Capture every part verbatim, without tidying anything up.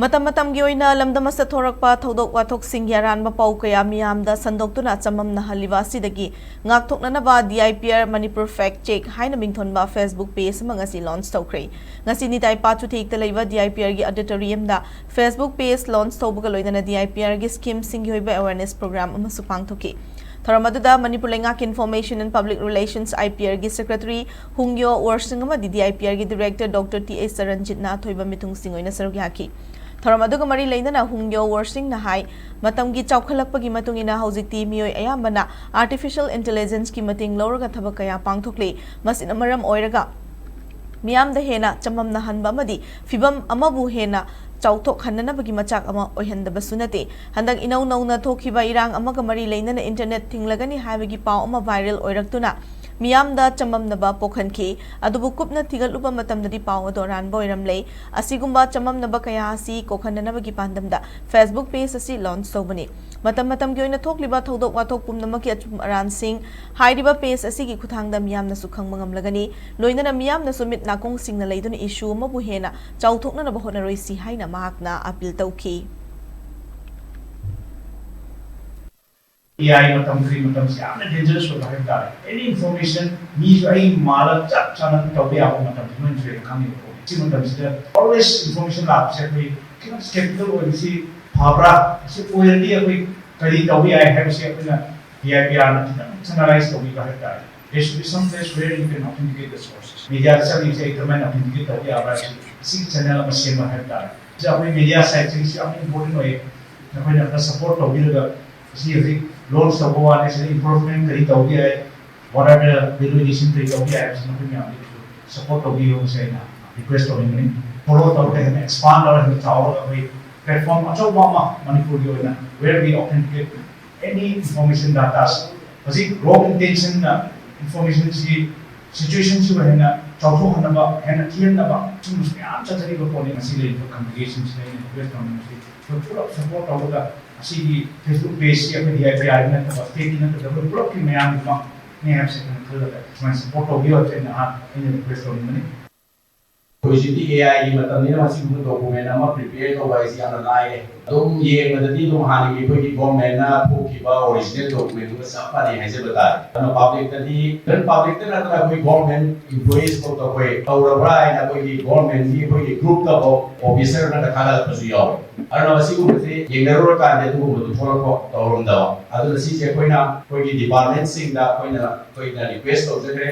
ꯃꯇꯝ ꯃꯇꯝꯒꯤ ꯑꯣꯏꯅ ꯂꯝꯗꯝ ꯑꯁꯤꯗ ꯊꯣꯔꯛꯄ ꯊꯧꯗꯣꯛ ꯋꯥꯊꯣꯛꯁꯤꯡꯒꯤ ꯑꯔꯥꯟꯕ ꯄꯥꯎ ꯀꯌꯥ ꯃꯤꯌꯥꯝꯗ ꯁꯟꯗꯣꯛꯇꯨꯅ ꯆꯃꯝꯅꯍꯜꯂꯤꯕ ꯑꯁꯤꯗꯒꯤ ꯉꯥꯛꯊꯣꯛꯅꯅꯕ D I P R Manipur Fact Check ꯍꯥꯏꯅ ꯃꯤꯡꯊꯣꯟꯕ Facebook page ꯑꯃ ꯉꯁꯤ launch ꯇꯧꯈ꯭ꯔꯦ꯫ ꯉꯁꯤ ꯅꯤꯇꯥꯏ ꯄꯥꯆꯨꯊꯦꯛꯇ ꯂꯩꯕ D I P R ꯒꯤ auditorium ꯗ Facebook page launch ꯇꯧꯕꯒ ꯂꯣꯏꯅꯅ D I P R ꯒꯤ scheme ꯁꯤꯡꯒꯤ ꯑꯣꯏꯕ awareness program ꯑꯃꯁꯨ ꯄꯥꯡꯊꯣꯛꯈꯤ꯫ ꯊꯧꯔꯝ ꯑꯗꯨꯗ ꯃꯅꯤꯄꯨꯔ ꯂꯩꯉꯥꯛꯀꯤ Information and Public Relations, I P R ꯒꯤ Secretary ꯍꯨꯡꯌꯣ ꯋꯣꯔꯁꯤꯡ ꯑꯃꯗꯤ D I P R ꯒꯤ Director Doctor T H ꯆꯔꯟꯖꯤꯠꯅ ꯑꯊꯣꯏꯕ ꯃꯤꯊꯨꯡꯁꯤꯡ ꯑꯣꯏꯅ ꯁꯔꯨꯛ ꯌꯥꯈꯤ꯫ ꯊꯧꯔꯝ ꯑꯗꯨꯒ ꯃꯔꯤ ꯂꯩꯅꯅ ꯍꯨꯡꯌꯣ ꯋꯣꯔꯁꯤꯡꯅ ꯍꯥꯏ, ꯃꯇꯝꯒꯤ ꯆꯥꯎꯈꯠꯂꯛꯄꯒꯤ ꯃꯇꯨꯡ ꯏꯟꯅ ꯍꯧꯖꯤꯛꯇꯤ ꯃꯤꯑꯣꯏ ꯑꯌꯥꯝꯕꯅ Artificial Intelligence ꯀꯤ ꯃꯇꯦꯡ ꯂꯧꯔꯒ ꯊꯕꯛ ꯀꯌꯥ ꯄꯥꯡꯊꯣꯛꯂꯤ꯫ ꯃꯁꯤꯅ ꯃꯔꯝ ꯑꯣꯏꯔꯒ ꯃꯤꯌꯥꯝꯗ ꯍꯦꯟꯅ ꯆꯃꯝꯅꯍꯟꯕ ꯑꯃꯗꯤ ꯐꯤꯚꯝ ꯑꯃꯕꯨ ꯍꯦꯟꯅ ꯆꯥꯎꯊꯣꯛꯍꯟꯅꯅꯕꯒꯤ ꯃꯆꯥꯛ ꯑꯃ ꯑꯣꯏꯍꯟꯗꯕꯁꯨ ꯅꯠꯇꯦ꯫ ꯍꯟꯗꯛ ꯏꯅꯧ ꯅꯧꯅ ꯊꯣꯛꯈꯤꯕ ꯏꯔꯥꯡ ꯑꯃꯒ ꯃꯔꯤ ꯂꯩꯅꯅ internet ꯊꯤꯡꯂꯒꯅꯤ ꯍꯥꯏꯕꯒꯤ ꯄꯥꯎ ꯑꯃ viral ꯑꯣꯏꯔꯛꯇꯨꯅ ꯃꯤꯌꯥꯝꯗ ꯆꯃꯝꯅꯕ ꯄꯣꯛꯍꯟꯈꯤ꯫ ꯑꯗꯨꯕꯨ ꯀꯨꯞꯅ ꯊꯤꯒꯠꯂꯨꯕ ꯃꯇꯝꯗꯗꯤ ꯄꯥꯎ ꯑꯗꯨ ꯑꯔꯥꯟꯕ ꯑꯣꯏꯔꯝꯂꯦ꯫ ꯑꯁꯤꯒꯨꯝꯕ ꯆꯃꯝꯅꯕ ꯀꯌꯥ ꯑꯁꯤ ꯀꯣꯛꯍꯟꯅꯅꯕꯒꯤ ꯄꯥꯟꯗꯝꯗ Facebook page ꯑꯁꯤ launch ꯇꯧꯕꯅꯤ꯫ ꯃꯇꯝ ꯃꯇꯝꯒꯤ ꯑꯣꯏꯅ ꯊꯣꯛꯂꯤꯕ ꯊꯧꯗꯣꯛ ꯋꯥꯊꯣꯛ ꯄꯨꯝꯅꯃꯛꯀꯤ ꯑꯆꯨꯝ ꯑꯔꯥꯟꯁꯤꯡ ꯍꯥꯏꯔꯤꯕ page ꯑꯁꯤꯒꯤ ꯈꯨꯠꯊꯥꯡꯗ ꯃꯤꯌꯥꯝꯅꯁꯨ ꯈꯪꯕ ꯉꯝꯂꯒꯅꯤ꯫ ꯂꯣꯏꯅꯅ ꯃꯤꯌꯥꯝꯅꯁꯨ ꯃꯤꯠ ꯅꯥꯀꯣꯡ ꯁꯤꯡꯅ ꯂꯩꯗꯨꯅ issue ꯑꯃꯕꯨ ꯍꯦꯟꯅ ꯆꯥꯎꯊꯣꯛꯅꯅꯕ ꯍꯣꯠꯅꯔꯣꯏꯁꯤ ꯍꯥꯏꯅ ꯃꯍꯥꯛꯅ appeal ꯇꯧꯈꯤ꯫ A I ꯃꯇꯝ, ꯀꯔꯤ ꯃꯇꯝꯁꯤ ꯌꯥꯝꯅ dangerous ꯑꯣꯏꯕ ꯍꯥꯏꯕ ꯇꯥꯔꯦ꯫ Any information ꯃꯤꯁꯨ ꯑꯩ ꯃꯥꯜꯂ ꯆꯞ ꯆꯥꯅ ꯇꯧꯕ ꯌꯥꯕ ꯃꯇꯝꯁꯤ ꯂꯣꯏꯅ ꯊꯣꯛꯑꯦꯅ ꯈꯪꯉꯦꯕꯀꯣ꯫ ꯁꯤ ꯃꯇꯝꯁꯤꯗ always information ꯂꯥꯛꯄꯁꯦ ꯑꯩꯈꯣꯏ ꯈꯤꯇꯪ skeptical ꯑꯣꯏꯕꯁꯤ ꯐꯕ꯭ꯔꯥ? ꯁꯤ ꯑꯣꯏꯔꯗꯤ ꯑꯩꯈꯣꯏ ꯀꯔꯤ ꯇꯧꯕ ꯌꯥꯏ ꯍꯥꯏꯕꯁꯤ ꯑꯩꯈꯣꯏꯅ D I P R ꯅ ꯈꯤꯇꯪ analyze ꯇꯧꯕꯤꯕ ꯍꯥꯏꯕ ꯇꯥꯔꯦ꯫ There should be some place where you can authenticate the sources. Media ꯗ ꯆꯪꯉꯤꯁꯦ ꯑꯩ ꯀꯔꯝꯍꯥꯏꯅ authenticate ꯇꯧꯕ ꯌꯥꯕ꯭ꯔꯥ ꯍꯥꯏꯕꯁꯤ ꯁꯤꯒꯤ channel ꯑꯃ ꯁꯦꯝꯕ ꯍꯥꯏꯕ ꯇꯥꯔꯦ꯫ ꯁꯤꯗ ꯑꯩꯈꯣꯏ media side ꯁꯤꯒꯤꯁꯨ ꯌꯥꯝꯅ important ꯑꯣꯏꯌꯦ꯫ ꯅꯈꯣꯏꯅ ꯈꯔ support ꯇꯧꯕꯤꯔꯒ ꯁꯤ ꯍꯧꯖꯤꯛ launch ꯇꯧꯕ ꯋꯥꯅꯤ, ꯁꯤꯗ improvement ꯀꯔꯤ ꯇꯧꯕ ꯌꯥꯏ, what are the value addition ꯀꯔꯤ ꯇꯧꯕ ꯌꯥꯏ ꯍꯥꯏꯕꯁꯤ ꯅꯈꯣꯏ ꯃꯌꯥꯝꯗꯒꯤꯁꯨ support ꯇꯧꯕꯤꯌꯨ ꯍꯥꯏꯕꯁꯦ ꯑꯩꯅ request ꯇꯧꯅꯤꯡꯕꯅꯤ꯫ Follow ꯇꯧꯔꯒ ꯍꯦꯟꯅ expand ꯇꯧꯔꯒ ꯍꯦꯟꯅ ꯆꯥꯎꯔꯒ ꯑꯩꯈꯣꯏ platform ꯑꯆꯧꯕ ꯑꯃ ꯃꯅꯤꯄꯨꯔꯒꯤ ꯑꯣꯏꯅ where we authenticate any information data꯫ ꯍꯧꯖꯤꯛ wrong intention ꯅ information ꯁꯤ situation ꯁꯤꯕꯨ ꯍꯦꯟꯅ ꯆꯥꯎꯊꯣꯛꯍꯟꯅꯕ, ꯍꯦꯟꯅ ꯊꯤꯍꯟꯅꯕ ꯁꯤꯒꯨꯝꯕꯁꯨ ꯃꯌꯥꯝ ꯆꯠꯊꯔꯤꯕ ꯄꯣꯠꯅꯤ꯫ ꯉꯁꯤ ꯂꯩꯔꯤꯕ congregation ꯁꯤꯗ ꯑꯩꯅ request ꯇꯧꯅꯤꯡꯕꯁꯤ ꯑꯩꯈꯣꯏ ꯄꯨꯂꯞ support ꯇꯧꯔꯒ ꯑꯁꯤꯒꯤ Facebook page ꯁꯤ ꯑꯩꯈꯣꯏ D I P R ꯅꯠꯇꯕ state ꯀꯤ ꯅꯠꯇꯕ ꯑꯩꯈꯣꯏ ꯄꯨꯂꯞꯀꯤ ꯃꯌꯥꯝꯒꯤꯃꯛꯅꯤ ꯍꯥꯏꯕꯁꯤ ꯑꯩꯈꯣꯏꯅ ꯈꯜꯂꯒ ꯁꯨꯃꯥꯏꯅ support ꯇꯧꯕꯤꯌꯨ ꯍꯥꯏꯕꯁꯤ ꯑꯩꯅ ꯑꯍꯥꯟꯕ ꯑꯩꯅ request ꯇꯧꯅꯤꯡꯕꯅꯤ꯫ ꯍꯧꯖꯤꯛꯇꯤ ꯑꯦ ꯑꯥꯏꯒꯤ ꯃꯇꯝꯅꯤꯅ ꯃꯁꯤꯒꯨꯝꯕ ꯗꯣꯀꯨꯃꯦꯟ ꯑꯃ ꯄ꯭ꯔꯤꯄꯦꯌꯔ ꯇꯧꯕ ꯍꯥꯏꯁꯤ ꯌꯥꯝꯅ ꯂꯥꯏꯔꯦ꯫ ꯑꯗꯨꯝ ꯌꯦꯡꯕꯗꯗꯤ ꯑꯗꯨꯝ ꯍꯥꯟꯅꯒꯤ ꯑꯩꯈꯣꯏꯒꯤ ꯒꯣꯔꯃꯦꯟꯅ ꯊꯣꯛꯈꯤꯕ ꯑꯣꯔꯤꯖꯤꯅꯦꯜ ꯗꯣꯀꯨꯃꯦꯟꯗꯨꯒ ꯆꯞ ꯃꯥꯟꯅꯩ ꯍꯥꯏꯖꯕ ꯇꯥꯔꯦ꯫ ꯑꯗꯨꯅ ꯄꯕ꯭ꯂꯤꯛꯇꯗꯤ, ꯏꯚꯟ ꯄꯕ꯭ꯂꯤꯛꯇ ꯅꯠꯇꯅ ꯑꯩꯈꯣꯏ ꯒꯣꯔꯃꯦꯟ ꯏꯝꯄ꯭ꯂꯣꯌꯤꯁ ꯐꯥꯎꯗ ꯑꯩꯈꯣꯏ ꯇꯧꯔꯕ꯭ꯔꯥ ꯍꯥꯏꯅ ꯑꯩꯈꯣꯏꯒꯤ ꯒꯣꯔꯃꯦꯟꯒꯤ ꯑꯩꯈꯣꯏꯒꯤ ꯒ꯭ꯔꯨꯞꯇꯐꯥꯎ ꯑꯣꯐꯤꯁꯔ ꯅꯠꯇ ꯊꯥꯒꯠꯂꯛꯄꯁꯨ ꯌꯥꯎꯋꯦ꯫ ꯑꯗꯨꯅ ꯃꯁꯤꯒꯨꯝꯕꯁꯤ ꯌꯦꯡꯅꯔꯨꯔꯀꯥꯟꯗ ꯑꯗꯨꯒꯨꯝꯕꯗꯨ ꯊꯣꯛꯂꯛꯄ ꯇꯧꯔꯝꯗꯕ꯫ ꯑꯗꯨꯅ ꯁꯤꯁꯦ ꯑꯩꯈꯣꯏꯅ ꯑꯩꯈꯣꯏꯒꯤ ꯗꯤꯄꯥꯔꯠꯃꯦꯟꯁꯤꯡꯗ ꯑꯩꯈꯣꯏꯅ ꯑꯩꯈꯣꯏꯅ ꯔꯤꯀ꯭ꯋꯦꯁ ꯇꯧꯖꯈ꯭ꯔꯦ,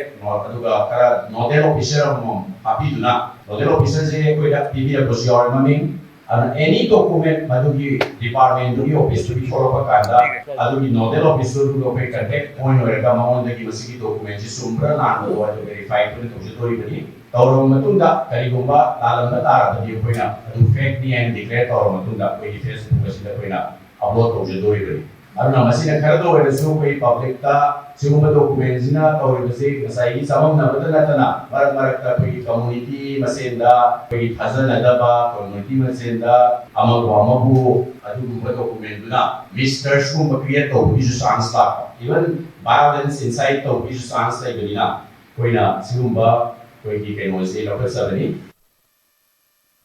ꯑꯗꯨꯒ ꯈꯔ ꯅꯣꯗꯦꯜ ꯑꯣꯐꯤꯁꯔ ꯑꯃꯃꯝ ꯍꯥꯞꯄꯤꯗꯨꯅ, ꯅꯣꯗꯦꯜ ꯑꯣꯐꯤꯁꯔꯁꯦ ꯑꯩꯈꯣꯏꯗ ꯄꯤꯕꯤꯔꯛꯄꯁꯨ ꯌꯥꯎꯔꯦ ꯃꯃꯤꯡ꯫ ꯑꯗꯨꯅ ꯑꯦꯅꯤ ꯗꯣꯀꯨꯃꯦꯟ ꯃꯗꯨꯒꯤ ꯗꯤꯄꯥꯔꯠꯃꯦꯟꯗꯨꯒꯤ ꯑꯣꯐꯤꯁꯇꯨꯒꯤ ꯊꯣꯛꯂꯛꯄ ꯀꯥꯟꯗ ꯑꯗꯨꯒꯤ ꯅꯣꯗꯦꯜ ꯑꯣꯐꯤꯁꯔꯗꯨꯒ ꯑꯩꯈꯣꯏ ꯀꯟꯇꯦꯛ ꯄꯣꯏꯟ ꯑꯣꯏꯔꯒ ꯃꯉꯣꯟꯗꯒꯤ ꯃꯁꯤꯒꯤ ꯗꯣꯀꯨꯃꯦꯟꯁꯤ ꯆꯨꯝꯕ꯭ꯔꯥ ꯂꯥꯟꯕ꯭ꯔꯥ ꯑꯗꯨ ꯚꯦꯔꯤꯐꯥꯏ ꯑꯩꯈꯣꯏꯅ ꯇꯧꯖꯗꯣꯔꯤꯕꯅꯤ꯫ ꯇꯧꯔꯕ ꯃꯇꯨꯡꯗ ꯀꯔꯤꯒꯨꯝꯕ ꯂꯥꯜꯂꯝꯕ ꯇꯥꯔꯕꯗꯤ ꯑꯩꯈꯣꯏꯅ ꯑꯗꯨ ꯐꯦꯛꯅꯤ ꯍꯥꯏꯅ ꯗꯤꯀ꯭ꯂꯦꯌꯔ ꯇꯧꯔꯕ ꯃꯇꯨꯡꯗ ꯑꯩꯈꯣꯏꯒꯤ ꯐꯦꯁꯕꯨꯛ ꯑꯁꯤꯗ ꯑꯩꯈꯣꯏꯅ ꯑꯞꯂꯣꯗ ꯇꯧꯖꯗꯣꯔꯤꯕꯅꯤ꯫ ꯑꯗꯨꯅ ꯃꯁꯤꯅ ꯈꯔꯗ ꯑꯣꯏꯔꯁꯨ ꯑꯩꯈꯣꯏ ꯄꯕ꯭ꯂꯤꯛꯇ ꯁꯤꯒꯨꯝꯕ ꯗꯣꯀꯨꯃꯦꯟꯁꯤꯅ ꯇꯧꯔꯤꯕꯁꯤ ꯉꯁꯥꯏꯒꯤ ꯆꯃꯝꯅꯕꯇ ꯅꯠꯇꯅ ꯃꯔꯛ ꯃꯔꯛꯇ ꯑꯩꯈꯣꯏꯒꯤ ꯀꯝꯃꯨꯅꯤꯇꯤ ꯃꯁꯦꯟꯗ ꯑꯩꯈꯣꯏꯒꯤ ꯊꯥꯖꯅꯗꯕ, ꯀꯝꯃꯨꯅꯤꯇꯤ ꯃꯁꯦꯟꯗ ꯑꯃꯕꯨ ꯑꯃꯕꯨ ꯑꯗꯨꯒꯨꯝꯕ ꯗꯣꯀꯨꯃꯦꯟꯗꯨꯅ ꯃꯤꯁꯇ꯭ꯔꯁꯀꯨꯝꯕ ꯀ꯭ꯔꯤꯌꯦꯠ ꯇꯧꯕꯒꯤꯁꯨ ꯆꯥꯟꯁ ꯂꯥꯛꯄ, ꯏꯚꯟ ꯚꯥꯏꯑꯣꯂꯦꯟꯁ ꯏꯟꯁꯥꯏꯠ ꯇꯧꯕꯒꯤꯁꯨ ꯆꯥꯟꯁ ꯂꯩꯕꯅꯤꯅ ꯑꯩꯈꯣꯏꯅ ꯁꯤꯒꯨꯝꯕ ꯑꯩꯈꯣꯏꯒꯤ ꯀꯩꯅꯣꯁꯦ ꯂꯧꯈꯠꯆꯕꯅꯤ꯫